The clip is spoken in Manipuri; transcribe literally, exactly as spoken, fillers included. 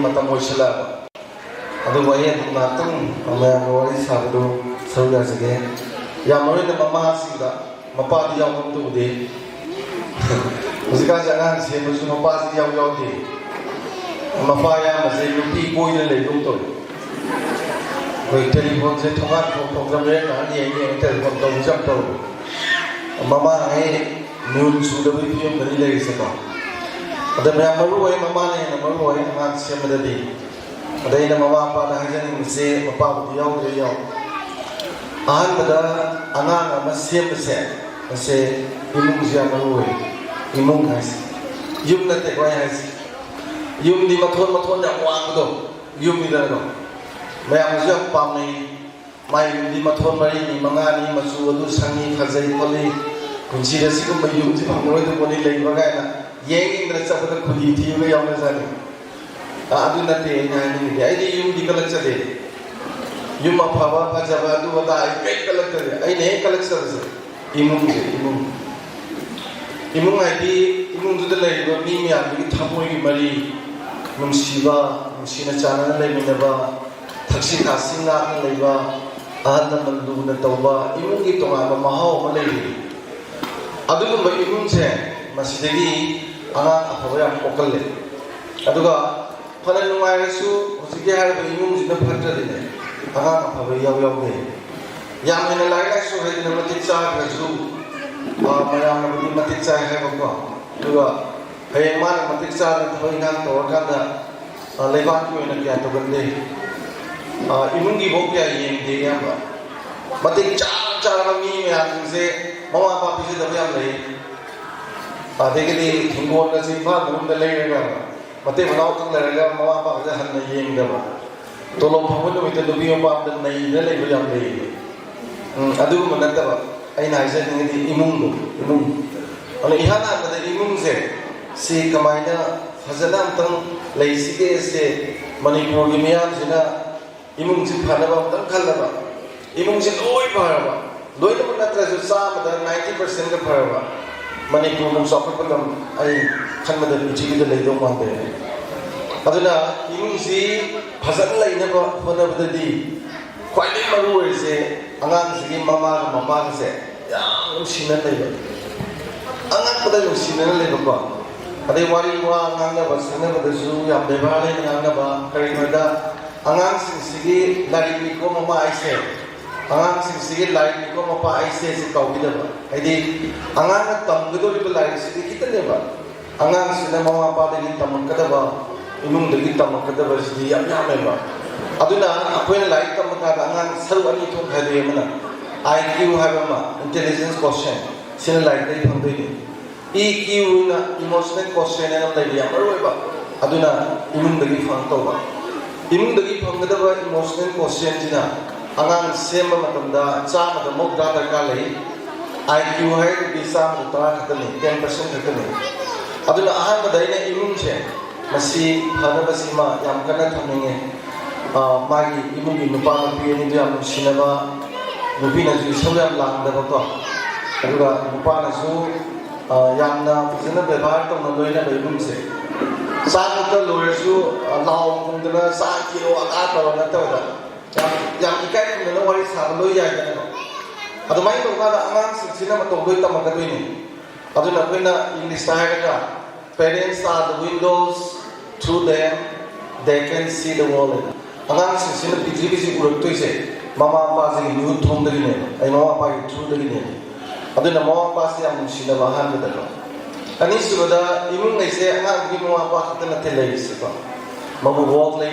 ꯃꯇꯝ ꯑꯣꯏꯁꯤꯜꯂꯛꯑꯕ꯫ ꯑꯗꯨꯕꯨ ꯑꯩ ꯑꯗꯨꯝ ꯉꯥꯏꯍꯥꯛꯇꯪ ꯃꯌꯥꯝꯒ ꯋꯥꯔꯤ ꯁꯥꯕꯗꯨ ꯁꯔꯨꯛ ꯌꯥꯖꯒꯦ꯫ ꯌꯥꯝ ꯃꯔꯨ ꯑꯣꯏꯅ ꯃꯃꯥꯁꯤꯡꯗ, ꯃꯄꯥꯗꯤ ꯌꯥꯎꯕ ꯑꯝꯇ ꯎꯗꯦ꯫ ꯍꯧꯖꯤꯛꯀꯥꯟꯁꯦ ꯑꯉꯥꯡ ꯁꯦꯝꯕꯁꯨ ꯃꯄꯥꯁꯤ ꯌꯥꯎ ꯌꯥꯎꯗꯦ꯫ ꯃꯄꯥ ꯑꯌꯥꯝꯕꯁꯦ ꯅꯨꯄꯤ ꯀꯣꯏꯗꯅ ꯂꯩꯕꯒꯨꯝ ꯇꯧꯋꯤ꯫ ꯑꯩꯈꯣꯏ ꯇꯦꯂꯤꯐꯣꯟꯁꯦ ꯊꯣꯡꯒꯥꯟ ꯊꯣꯛ ꯊꯣꯛꯇ꯭ꯔꯕꯅꯤꯅ ꯉꯥꯏꯍꯥꯛ ꯌꯦꯡ ꯌꯦꯡ ꯇꯦꯂꯤꯐꯣꯟ ꯇꯧꯕꯁꯨ ꯌꯥꯝ ꯇꯧꯋꯤ꯫ ꯃꯃꯥꯉꯩ ꯃꯤꯍꯨꯟ ꯁꯨꯗꯕꯒꯤ ꯐꯤꯕꯝꯗꯅꯤ ꯂꯩꯔꯤꯁꯦꯀꯣ꯫ ꯑꯗ ꯃꯌꯥꯝ ꯃꯔꯨ ꯑꯣꯏ, ꯃꯃꯥꯅ ꯍꯦꯟꯅ ꯃꯔꯨ ꯑꯣꯏ ꯑꯉꯥꯡ ꯁꯦꯝꯕꯗꯗꯤ꯫ ꯑꯗ ꯑꯩꯅ ꯃꯃꯥ ꯃꯄꯥꯗ ꯍꯥꯏꯖꯅꯤꯡꯕꯁꯦ, ꯃꯄꯥꯕꯨꯗꯤ ꯌꯥꯎꯗ꯭ꯔꯦ, ꯌꯥꯎ꯫ ꯑꯍꯥꯟꯕꯗ ꯑꯉꯥꯡ ꯑꯃ ꯁꯦꯝꯕꯁꯦ, ꯃꯁꯦ ꯏꯃꯨꯡꯁꯦ ꯌꯥꯝ ꯃꯔꯨ ꯑꯣꯏ꯫ ꯏꯃꯨꯡ ꯍꯥꯏꯁꯦ ꯌꯨꯝ ꯅꯠꯇꯦꯀꯣ ꯑꯩ ꯍꯥꯏꯁꯦ꯫ ꯌꯨꯝꯗꯤ ꯃꯊꯣꯟ ꯃꯊꯣꯟ ꯌꯥꯝ ꯋꯥꯡꯕꯗꯣ, ꯌꯨꯝꯅꯤꯗꯅꯀꯣ꯫ ꯃꯌꯥꯝꯅꯁꯨ ꯌꯥꯝ ꯄꯥꯝꯅꯩ꯫ ꯃꯥꯏ ꯌꯨꯝꯗꯤ ꯃꯊꯣꯟ ꯃꯔꯤꯅꯤ, ꯃꯉꯥꯅꯤ, ꯃꯆꯨ ꯑꯗꯨ ꯁꯪꯉꯤ, ꯐꯖꯩ ꯈꯣꯠꯂꯤ, ꯄꯨꯟꯁꯤꯗ ꯁꯤꯒꯨꯝꯕ ꯌꯨꯝꯁꯤ ꯐꯪꯉꯔꯣꯏꯗꯧꯕꯅꯤ ꯂꯩꯕ ꯀꯥꯏꯅ ꯌꯦꯡ ꯌꯦꯡꯗꯅ ꯆꯠꯄꯗ ꯈꯨꯗꯤ ꯊꯤꯕꯒ ꯌꯥꯎꯅꯖꯥꯠꯅꯤ꯫ ꯑ, ꯑꯗꯨ ꯅꯠꯇꯦ ꯑꯩꯅ ꯍꯥꯏꯅꯤꯡꯉꯤꯗꯤ꯫ ꯑꯩꯗꯤ ꯌꯨꯝꯗꯤ ꯀꯜꯂꯛꯆꯗꯦ꯫ ꯌꯨꯝ ꯑꯐꯕ ꯐꯖꯕ ꯑꯗꯨ ꯑꯗꯥ ꯑꯩ ꯀꯔꯤꯝ ꯀꯜꯂꯛꯆꯗꯦ꯫ ꯑꯩꯅ ꯍꯦꯛ ꯀꯜꯂꯛꯆꯕꯁꯦ ꯏꯃꯨꯡꯁꯦ, ꯏꯃꯨꯡ꯫ ꯏꯃꯨꯡ ꯍꯥꯏꯗꯤ ꯏꯃꯨꯡꯗꯨꯗ ꯂꯩꯔꯤꯕ ꯃꯤ ꯃꯌꯥꯝꯗꯨꯒꯤ ꯊꯃꯣꯏꯒꯤ ꯃꯔꯤ, ꯅꯨꯡꯁꯤꯕ, ꯅꯨꯡꯁꯤꯅ ꯆꯥꯟꯅꯅ ꯂꯩꯃꯤꯟꯅꯕ, ꯊꯛꯁꯤ ꯈꯥꯁꯤ ꯉꯥꯛꯅ ꯂꯩꯕ, ꯑꯍꯜ ꯂꯃꯟ ꯂꯨꯅ ꯇꯧꯕ, ꯏꯃꯨꯡꯒꯤ ꯇꯣꯉꯥꯟꯕ ꯃꯍꯥꯎ ꯑꯃ ꯂꯩꯔꯤ꯫ ꯑꯗꯨꯒꯨꯝꯕ ꯏꯃꯨꯡꯁꯦ ꯃꯁꯤꯗꯒꯤ ꯑꯉꯥꯡ ꯑꯐꯕ ꯌꯥꯝ ꯄꯣꯛꯀꯜꯂꯦ꯫ ꯑꯗꯨꯒ ꯐꯅ ꯅꯨꯡꯉꯥꯏꯔꯁꯨ ꯍꯧꯖꯤꯛꯀꯤ ꯍꯥꯏꯔꯤꯕ ꯏꯃꯨꯡꯁꯤꯅ ꯐꯠꯇ꯭ꯔꯗꯤꯅꯦ, ꯑꯉꯥꯡ ꯑꯐꯕ ꯏꯌꯥꯎ ꯌꯥꯎꯗꯦ꯫ ꯌꯥꯝ ꯍꯦꯟꯅ ꯂꯥꯏꯔꯤꯛ ꯂꯥꯏꯁꯨ ꯍꯩꯗꯅ ꯃꯇꯤꯛ ꯆꯥꯈ꯭ꯔꯁꯨ, ꯑ, ꯃꯌꯥꯝꯅꯕꯨꯗꯤ ꯃꯇꯤꯛ ꯆꯥꯏ ꯍꯥꯏꯕꯀꯣ, ꯑꯗꯨꯒ ꯍꯌꯦꯡ ꯃꯥꯅ ꯃꯇꯤꯛ ꯆꯥꯗꯅ ꯊꯕꯛ ꯏꯪꯈꯥꯡ ꯇꯧꯔꯀꯥꯟꯗ, ꯑ, ꯂꯩꯕꯥꯛꯀꯤ ꯑꯣꯏꯅ ꯀꯌꯥ ꯇꯧꯒꯟꯗꯦ꯫ ꯑ, ꯏꯃꯨꯡꯒꯤ ꯐꯥꯎ ꯀꯌꯥ ꯌꯦꯡꯗꯦ ꯑꯌꯥꯝꯕ꯫ ꯃꯇꯤꯛ ꯆꯥ ꯆꯥꯔꯕ ꯃꯤ ꯃꯌꯥꯝꯁꯤꯡꯁꯦ ꯃꯃꯥ ꯃꯄꯥ ꯄꯤꯖꯗꯕ ꯌꯥꯝ ꯂꯩ꯫ ꯑꯗꯒꯤꯗꯤ ꯍꯤꯡꯒꯣꯜꯒꯁꯦ ꯏꯝꯐꯥꯜ ꯃꯅꯨꯡꯗ ꯂꯩꯔꯒ ꯃꯇꯩ ꯃꯅꯥꯎ ꯈꯛ ꯂꯩꯔꯒ ꯃꯃꯥ ꯃꯄꯥꯒꯁꯦ ꯍꯟꯅ ꯌꯦꯡꯗꯕ, ꯇꯣꯂꯣꯞ ꯐꯪꯕ ꯅꯨꯃꯤꯠꯇ ꯅꯨꯄꯤ ꯃꯄꯥꯝꯗ ꯅꯩꯗꯅ ꯂꯩꯕ ꯌꯥꯝ ꯂꯩꯌꯦ꯫ ꯎꯝ, ꯑꯗꯨꯒꯨꯝꯕ ꯅꯠꯇꯕ ꯑꯩꯅ ꯍꯥꯏꯖꯅꯤꯡꯉꯤꯗꯤ ꯏꯃꯨꯡꯗꯣ, ꯏꯃꯨꯡ꯫ ꯑꯗꯨꯅ ꯏꯍꯥꯟ ꯍꯥꯟꯕꯗ ꯏꯃꯨꯡꯁꯦ ꯁꯤ ꯀꯃꯥꯏꯅ ꯐꯖꯅ ꯑꯝꯇꯪ ꯂꯩꯁꯤꯒꯦꯁꯦ ꯃꯅꯤꯄꯨꯔꯒꯤ ꯃꯤꯌꯥꯝꯁꯤꯅ ꯏꯃꯨꯡꯁꯤ ꯐꯅꯕ ꯑꯝꯇꯪ ꯈꯜꯂꯕ, ꯏꯃꯨꯡꯁꯤ ꯂꯣꯏ ꯐꯔꯕ, ꯂꯣꯏꯅꯃꯛ ꯅꯠꯇ꯭ꯔꯁꯨ ꯆꯥꯝꯃꯗ ninety percent ꯐꯔꯕ ꯃꯅꯤꯄꯨꯔꯃꯨꯛ ꯆꯥꯎꯈꯠꯄ ꯂꯝ ꯑꯩ ꯈꯟꯕꯗ ꯄ꯭ꯔꯤꯊꯤꯕꯤꯗ ꯂꯩꯗꯧ ꯃꯥꯟꯗꯦ꯫ ꯑꯗꯨꯅ ꯏꯃꯨꯡꯁꯤ ꯐꯖꯅ ꯂꯩꯅꯕ ꯍꯣꯠꯅꯕꯗꯗꯤ ꯈ꯭ꯋꯥꯏꯗꯒꯤ ꯃꯔꯨ ꯑꯣꯏꯔꯤꯁꯦ ꯑꯉꯥꯡꯁꯤꯒꯤ ꯃꯃꯥꯒ ꯃꯄꯥꯒꯁꯦ ꯌꯥꯝ ꯅꯨꯡꯁꯤꯅ ꯂꯩꯕ, ꯑꯉꯛꯄꯗ ꯅꯨꯡꯁꯤꯅꯅ ꯂꯩꯕꯀꯣ꯫ ꯑꯗꯩ ꯋꯥꯔꯤ ꯋꯥ ꯉꯥꯡꯅꯕ ꯁꯛꯅꯕꯗꯁꯨ ꯌꯥꯝ ꯕꯦꯕꯥꯔ ꯂꯩꯅ ꯉꯥꯡꯅꯕ꯫ ꯀꯔꯤꯒꯤꯅꯣꯗ ꯑꯉꯥꯡꯁꯤꯡꯁꯤꯒꯤ ꯂꯥꯏꯔꯤꯛ ꯃꯤꯀꯣ ꯃꯃꯥ ꯑꯩꯁꯦ, ꯑꯉꯥꯡꯁꯤꯡꯁꯤꯒꯤ ꯂꯥꯏꯔꯤꯛ ꯃꯤꯀꯣ ꯃꯄꯥ ꯑꯩꯁꯦ ꯁꯤ ꯀꯥꯎꯕꯤꯗꯕ꯫ ꯍꯥꯏꯗꯤ ꯑꯉꯥꯡꯅ ꯇꯝꯒꯗꯧꯔꯤꯕ ꯂꯥꯏꯔꯤꯛꯁꯤꯗꯤ ꯈꯤꯇꯅꯦꯕ, ꯑꯉꯥꯡꯁꯤꯅ ꯃꯃꯥ ꯃꯄꯥꯗꯒꯤ ꯇꯝꯃꯛꯀꯗꯕ, ꯏꯃꯨꯡꯗꯒꯤ ꯇꯝꯃꯛꯀꯗꯕꯁꯤꯗꯤ ꯌꯥꯝ ꯌꯥꯝꯃꯦꯕ꯫ ꯑꯗꯨꯅ ꯑꯩꯈꯣꯏꯅ ꯂꯥꯏꯔꯤꯛ ꯇꯝꯕ ꯀꯥꯟꯗ ꯑꯉꯥꯡ ꯁꯔꯨꯛ ꯑꯅꯤ ꯊꯣꯛꯅ ꯈꯥꯏꯗꯣꯛꯑꯦ꯫ ꯑꯃꯅ ꯑꯥꯏ ꯀ꯭ꯌꯨ ꯍꯥꯏꯕ ꯑꯃ, ꯏꯟꯇꯦꯂꯤꯖꯦꯟꯁ ꯀꯣꯁꯦꯟ, ꯁꯤꯅ ꯂꯥꯏꯔꯤꯛꯇꯒꯤ ꯐꯪꯗꯣꯏꯅꯤ꯫ ꯏ ꯀ꯭ꯌꯨꯅ ꯏꯃꯣꯁꯅꯦꯜ ꯀꯣꯁꯦꯟ ꯍꯥꯏꯅ ꯂꯩꯕ ꯌꯥꯝ ꯃꯔꯨ ꯑꯣꯏꯕ, ꯑꯗꯨꯅ ꯏꯃꯨꯡꯗꯒꯤ ꯐꯪꯒꯗꯧꯕ꯫ ꯏꯃꯨꯡꯗꯒꯤ ꯐꯪꯒꯗꯕ ꯏꯃꯣꯁꯅꯦꯜ ꯀꯣꯁꯦꯟꯁꯤꯅ ꯑꯉꯥꯡ ꯁꯦꯝꯕ ꯃꯇꯝꯗ ꯆꯥꯝꯃꯗ ꯃꯧꯗ꯭ꯔꯥ ꯗꯔꯀꯥꯔ ꯂꯩ꯫ ꯑꯥꯏ ꯀ꯭ꯌꯨ ꯍꯥꯏꯔꯒꯗꯤ ꯆꯥꯝꯃꯗ ꯇꯔꯥ ꯈꯛꯇꯅꯤ, ꯇꯦꯟ ꯄꯥꯔꯁꯦꯟ ꯈꯛꯇꯅꯤ꯫ ꯑꯗꯨꯅ ꯑꯍꯥꯟꯕꯗ ꯑꯩꯅ ꯏꯃꯨꯡꯁꯦ ꯃꯁꯤ ꯐꯅꯕꯁꯤꯃ ꯌꯥꯝ ꯀꯟꯅ ꯊꯝꯅꯤꯡꯉꯦ꯫ ꯑ, ꯃꯥꯒꯤ ꯏꯃꯨꯡꯒꯤ ꯅꯨꯄꯥ ꯅꯨꯄꯤ ꯑꯅꯤꯗꯨ ꯌꯥꯝ ꯅꯨꯡꯁꯤꯅꯕ, ꯅꯨꯄꯤꯅꯁꯨ ꯏꯁꯧ ꯌꯥꯝ ꯂꯥꯡꯗꯕꯀꯣ, ꯑꯗꯨꯒ ꯅꯨꯄꯥꯅꯁꯨ, ꯑ, ꯌꯥꯝꯅ ꯐꯖꯅ ꯕꯦꯕꯥꯔ ꯇꯧꯅ ꯂꯣꯏꯅꯕ ꯏꯃꯨꯡꯁꯦ꯫ ꯆꯥꯛ ꯈꯛꯇ ꯂꯣꯏꯔꯁꯨ, ꯑ, ꯂꯥꯎ ꯈꯣꯡꯗꯅ ꯆꯥꯛ ꯀꯤꯂꯣ ꯑꯗꯥ ꯇꯧꯔ ꯅꯠꯇꯕꯗ ꯌꯥꯝ, ꯌꯥꯝ ꯏꯀꯥꯏ ꯈꯨꯝꯅꯅ ꯋꯥꯔꯤ ꯁꯥꯕ ꯂꯣꯏ ꯌꯥꯏꯗꯅꯀꯣ꯫ ꯑꯗꯨꯃꯥꯏꯅ ꯇꯧꯀꯥꯟꯗ ꯑꯉꯥꯡꯁꯤꯡꯁꯤꯅ ꯃꯇꯧ ꯂꯣꯏ ꯇꯝꯃꯛꯀꯗꯣꯏꯅꯤ꯫ ꯑꯗꯨꯅ ꯑꯩꯈꯣꯏꯅ ꯏꯪꯂꯤꯁꯇ ꯍꯥꯏꯔꯒ, "Parents are the windows through them they can see the world" ꯍꯥꯏꯅ꯫ ꯑꯉꯥꯡꯁꯤꯡꯁꯤꯅ ꯄ꯭ꯔꯤꯊꯤꯕꯤꯁꯤ ꯎꯔꯛꯇꯣꯏꯁꯦ ꯃꯃꯥ ꯃꯄꯥꯁꯤꯒꯤ ꯃꯤꯍꯨꯠ ꯊꯣꯡꯗꯒꯤꯅꯦꯕ, ꯑꯩ ꯃꯃꯥ ꯃꯄꯥꯒꯤ ꯊ꯭ꯔꯨꯗꯒꯤꯅꯦꯕ꯫ ꯑꯗꯨꯅ ꯃꯃꯥ ꯃꯄꯥꯁꯤ ꯌꯥꯝ ꯅꯨꯡꯁꯤꯅꯕ ꯑꯍꯥꯟꯕꯗꯀꯣ꯫ ꯑꯅꯤꯁꯨꯕꯗ, ꯏꯃꯨꯡ ꯂꯩꯁꯦ ꯑꯉꯥꯡꯗꯨꯒꯤ ꯃꯃꯥ ꯃꯄꯥ ꯈꯛꯇ ꯅꯠꯇꯦ ꯂꯩꯔꯤꯁꯤꯀꯣ, ꯃꯕꯨ ꯋꯥꯛ ꯂꯩ